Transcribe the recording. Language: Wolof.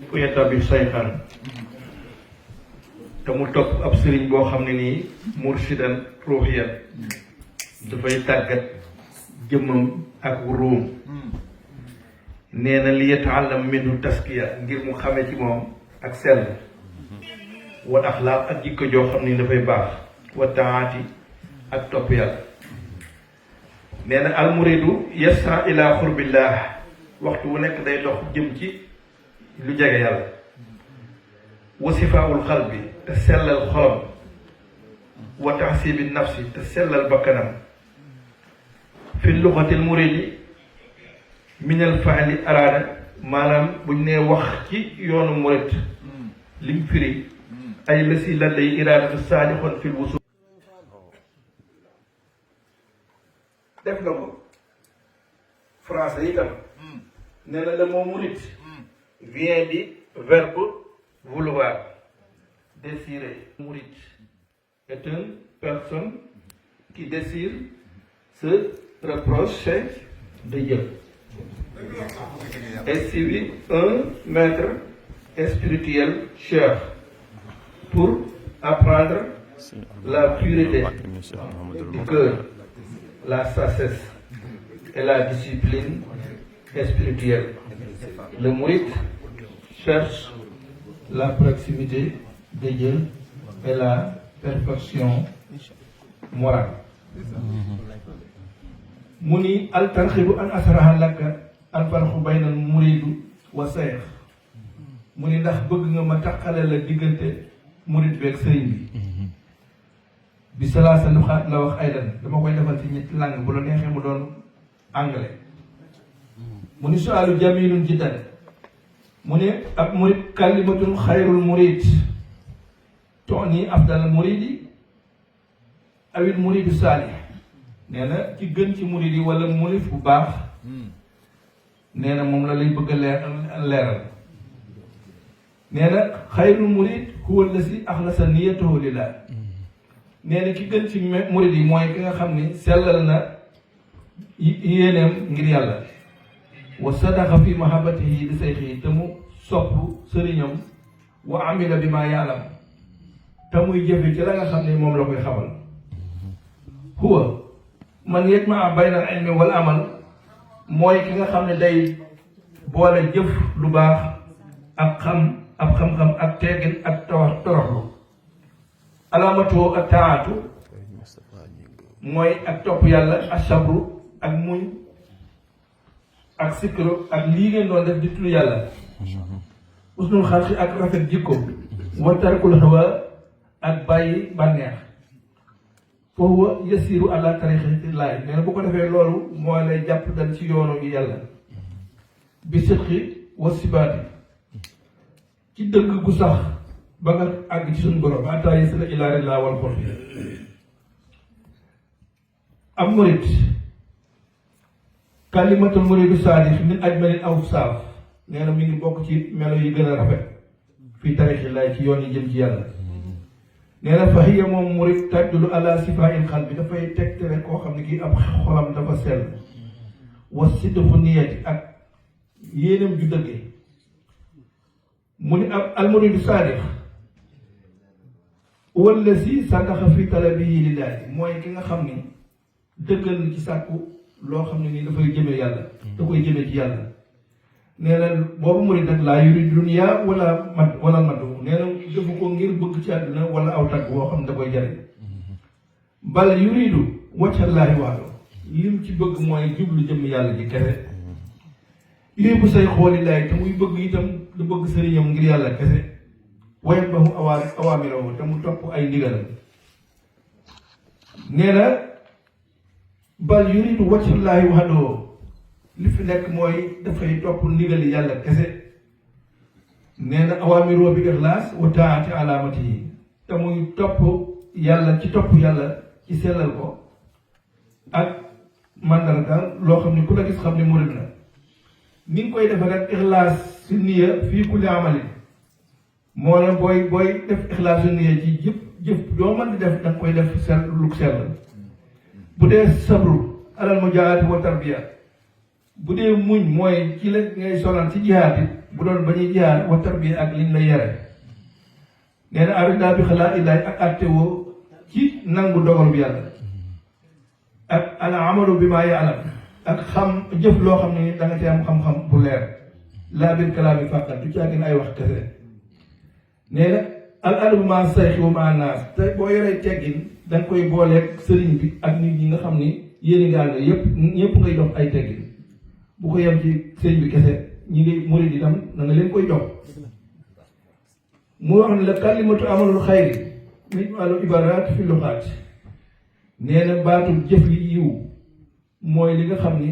ku yetta bi sayxan te mu topp ab sëriñ boo xam ne nii mursidan ruuxiyan dafay tàggat jëmmam ak ruum nee na li yataallam minhu taskiya ngir mu xame ci moom ak sell wa axlaaq ak jikko joo xam ni dafay baax wa taati ak topp yàlla nee na almuridu yasra ila xurbillah waxtu wu nekk day dox jëm ci lu jege yàlla wasifaawul xal bi te sellal xolam wa taxsibi nafsi te sellal bakkanam fi luxatil muridi minal faali araada maanaam buñ nee wax ci yoonu murid lim firi ay lasi la day iraadatu saadixoon fil wusul def na ko français itam nee na le mot murid vient du verbe vouloir désirer. Murid est une personne qui désire se rapprocher de Dieu et suivre un maître spirituel cher pour apprendre la pureté du cœur, la sagesse et la discipline spirituelle. Le mouride cherche la proximité de Dieu et la perfection morale. mu ni al tarxibu an asraha laka al farxu bayna al muridu wa seex mu ni ndax bëgg nga ma taqale la diggante murid bi ak sëriñ bi salaasa luxaat la wax aydan dama koy defal ci ñetti langue bu la neexee mu doon anglais mu ni sualu jamilun jiddan mu ni ab murid kalimatun xayrul murid tooni afdal muridi awil muridu saalih nee na ci gën ci murid yi wala murid bu baax nee na moom la lay bëgg a leeral nee na xayrul murid huwa allasi axlasa niyatahu lillah nee na ki gën ci murid yi mooy ki nga xam ni sellal na yéeneem ngir yàlla wa sadaqa fi mahabbatihi li sayxihi te mu sopp sëriñam wa amila bi ma yaalam te muy jëfe ci la nga xam ne moom la koy xamal huwa man yajmaa bayna al ilmi wal amal mooy ki nga xam ne day boole jëf lu baax ak xam ab xam-xam ak teggin ak toroxlu alaamatu ak taatu mooy ak topp yàlla ak sabru ak muñ ak sikru ak lii ngeen doon def di tudd yàlla usnul xalqi ak rafet jikko wa tarkul hawa ak bàyyi bànneex foofu yasiru ala tariqati laay nee na bu ko defee loolu mooy lay jàpp dal ci yoonu gi yàlla bi sidqi wa sibaati ci dëgg gu sax ba nga àgg ci suñu borom ata yasila ila rillah wal xurbi am murid kalimatul muridu saadix min ajmalil awsaaf nee na mi ngi bokk ci melo yi gën a rafet fii tariqi laay ci yoon yi jëm ci yàlla nee na fa hiya moom murid tajdulu ala sifaa'il qalbi dafay tegtale koo xam ne kii ab xolam dafa sell wa sidqu niyati ak yéenam ju dëgge mu ni ab almuridu saadiq wallazi sadaqa fi talabihi lillahi mooy ki nga xam ni dëggal na ci sàkku loo xam ne nii dafay jëme yàlla da koy jëme ci yàlla nee na boobu murid nag laa yuridu dunya wala madu nee na defu ko ngir bëgg ci àdduna wala aw tagg boo xam ne da koy jariñ bal yuridu wajhallaahi wahdahu lim ci bëgg mooy jublu jëm yàlla ji kese yooyu bu say xoolilaay te muy bëgg itam da bëgg sëriñam ngir yàlla kese wayet ba mu awaamirawu te mu topp ay ndigalam nee na bal yuridu wajhallaahi wahdahu li fi nekk mooy dafay topp ndigali yàlla kese nee na awaamiroo bi ixlaas wa taati alaamati yi te muy topp yàlla ci topp yàlla ci sellal ko ak mandarga loo xam ne ku la gis xam ne murid na ni nga koy defee rek ixlaas si niya fii kulli amalin moo ne booy def ixlaas si niya ci jëf doo mën di def danga koy def lu sell bu dee sabru alal mujaahadati wa tarbiya bu dee muñ mooy ci la ngay sonal ci jihaad it bu doon ba ñuy jaar wa tarbiya ak liñ la yare nee na arida bi xalaa illaay ak attewoo ci nangu dogal bi yàlla ak al amalu bi maa yaalam ak xam jëf loo xam ne da nga ci am xam-xam bu leer laa bil kalaami fàqat du caagin ay wax kese nee na al adabu maa sayxi wa maa naas te boo yoree teggin da nga koy booleeg sëriñ bi ak nit ñi nga xam ni yéeni ngaa nga yëpp ñëpp ngay jox ay teggin bu ko yem ci sëriñ bi kese ñi ngi murid itam na nga leen koy jox mu wax ne la kalimatu amalul xayri min alu ibarat fi luxaat nee na baatu jëf li yiw mooy li nga xam ni